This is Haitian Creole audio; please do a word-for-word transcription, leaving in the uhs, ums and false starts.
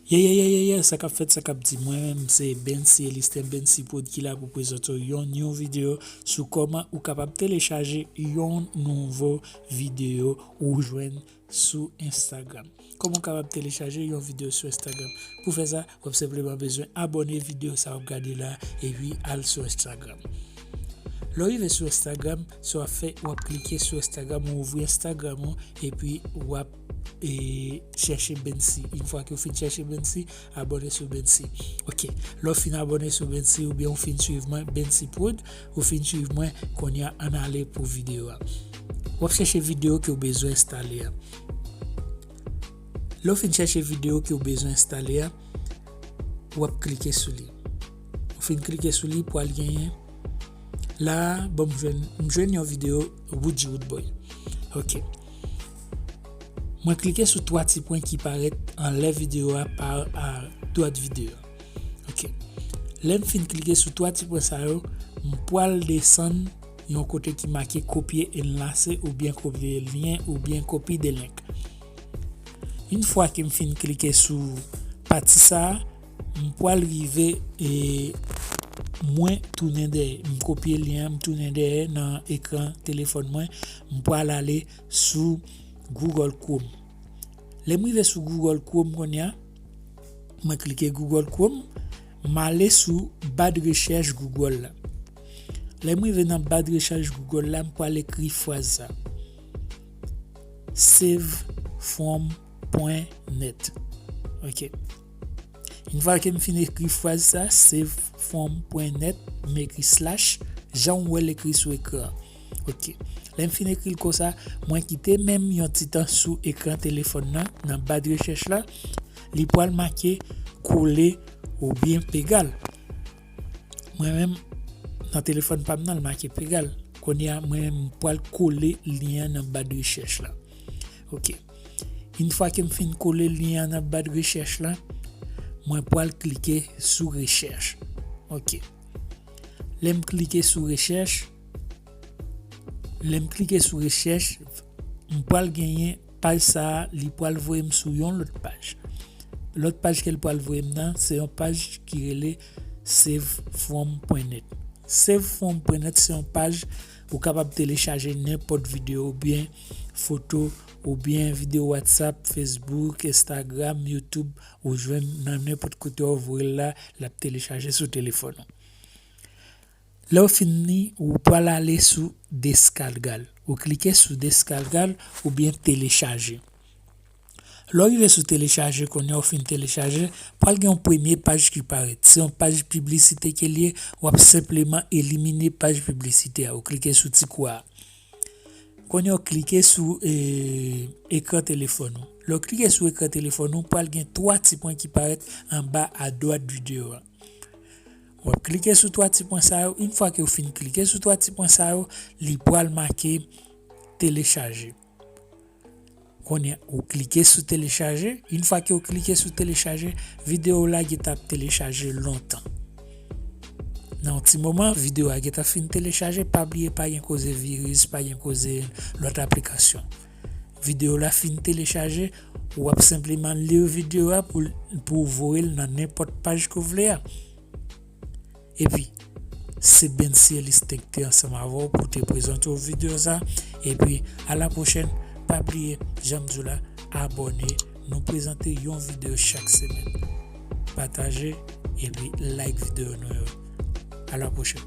Ye, ye, ye, ye, ye, sa k ap fèt, sa k ap di. Mwen menm, se Bency Elistin, Bency Prod ki la pou prezante w yon, yon videyo sou kòman ou kapab telechaje yon nouvo videyo ou jwenn sou Instagram. Kòman w kapab telechaje yon videyo sou Instagram? Pou fè sa, w ap senpleman bezwen abòne videyo sa w ap gade la, epi al sou Instagram. Lè w rive sou Instagram, sa w ap fè, w ap klike sou Instagram, ou ouvri Instagram ou, epi w ap, e, chèche Bency. Yon fwa ke w fin chèche Bency, abòne sou Bency. Ok, lè w fin abòne sou Bency, oubyen w fin swiv mwen, Bency Prod, ou fin swiv mwen, kounye a, ann ale pou videyo a. W ap chèche videyo ke w bezwen enstale a. Lè w fin chèche videyo ke w bezwen enstale a, w ap klike sou li. Ou fin klike sou li, pral genyen. La, bon, m jwenn, m jwenn yon videyo Woodji Woodboy. Ok. Mwen klike sou twa ti pwen ki parèt anlè videyo a pa a dwat videyo a. Ok. Lè m fin klike sou twa ti pwen sa yo, m pral desann yon kote ki make kopye enlace oubyen kopye lyen oubyen copy the link. Yon fwa ke m fin klike sou pati sa a, m pral rive e mwen tounen dèyè. M kopye lyen an, m tounen dèyè nan ekran telefòn mwen. M pral ale sou Google Chrome. Lè m rive sou Google Chrome kounye a, mwen klike Google Chrome, m ale sou ba de rechèch Google la. Lè m rive nan ba de rechèch Google la, m pral ekri fraz sa. Save from pwen net. Ok. Yon fwa ke m fin ekri fraz sa, save from pwen net, m ekri slash, jan w wè l ekri sou ekran an. Ok. Lè m fin ekri l konsa, mwen kite men m yon ti tan sou ekran telefòn nan, nan ba de rechèch la, li pral make kole oubyen pega l. Mwen menm, nan telefòn pa m nan, l make pega l. Kounye a, mwen menm, m pral kole lyen an nan ba de rechèch la. Ok. Yon fwa ke m fin kole lyen an nan ba de rechèch la, mwen pral klike sou rechèch. Ok. Lè m klike sou rechèch, lè m klike sou rechèch, m pral genyen paj sa a, li pral voye m sou yon lòt paj. Lòt paj ke l pral voye m nan, se yon paj ki rele save from pwen net. Save from pwen net se yon paj ou kapab telechaje nenpòt videyo oubyen foto oubyen videyo WhatsApp, Facebook, Instagram, YouTube, ou jwenn nan nenpòt kote w voye l la, l ap telechaje sou telefòn ou. Lè w fini, ou pral ale sou descargar. Ou klike sou descargar oubyen telechaje. Lè w rive sou telechaje, kounye a w fin telechaje, pral gen yon premye paj ki parèt. Se yon paj piblisite ke l ye, w ap senpleman elimine paj piblisite a. Ou klike sou ti kwa a. Kounye a w klike sou, e, ekran telefòn ou. Lè w klike sou ekran telefòn ou, pral gen twa ti pwen ki parèt anba adwat videyo a. W ap klike sou twa ti pwen sa yo. Yon fwa ke w fin klike sou twa ti pwen sa yo, li pral make telechaje. Kounye a, ou klike sou telechaje. Yon fwa ke w klike sou telechaje, videyo w la gentan ap telechaje lontan. Nan yon ti moman, videyo a gentan fin telechaje. Pa bliye, pa gen koze viris, pa gen koze lòt aplikasyon. Videyo w la fin telechaje, w ap senpleman li videyo a pou, pou w voye l nan nenpòt paj ke w vle a. Epi, se Bency Elistin ki te ansanm avè w pou te prezante w videyo sa. Epi, a la pwochèn, pa bliye, jan m di w la, abòne. Nou prezante yon videyo chak semèn. Pataje, epi like videyo nou yo. A la pwochèn.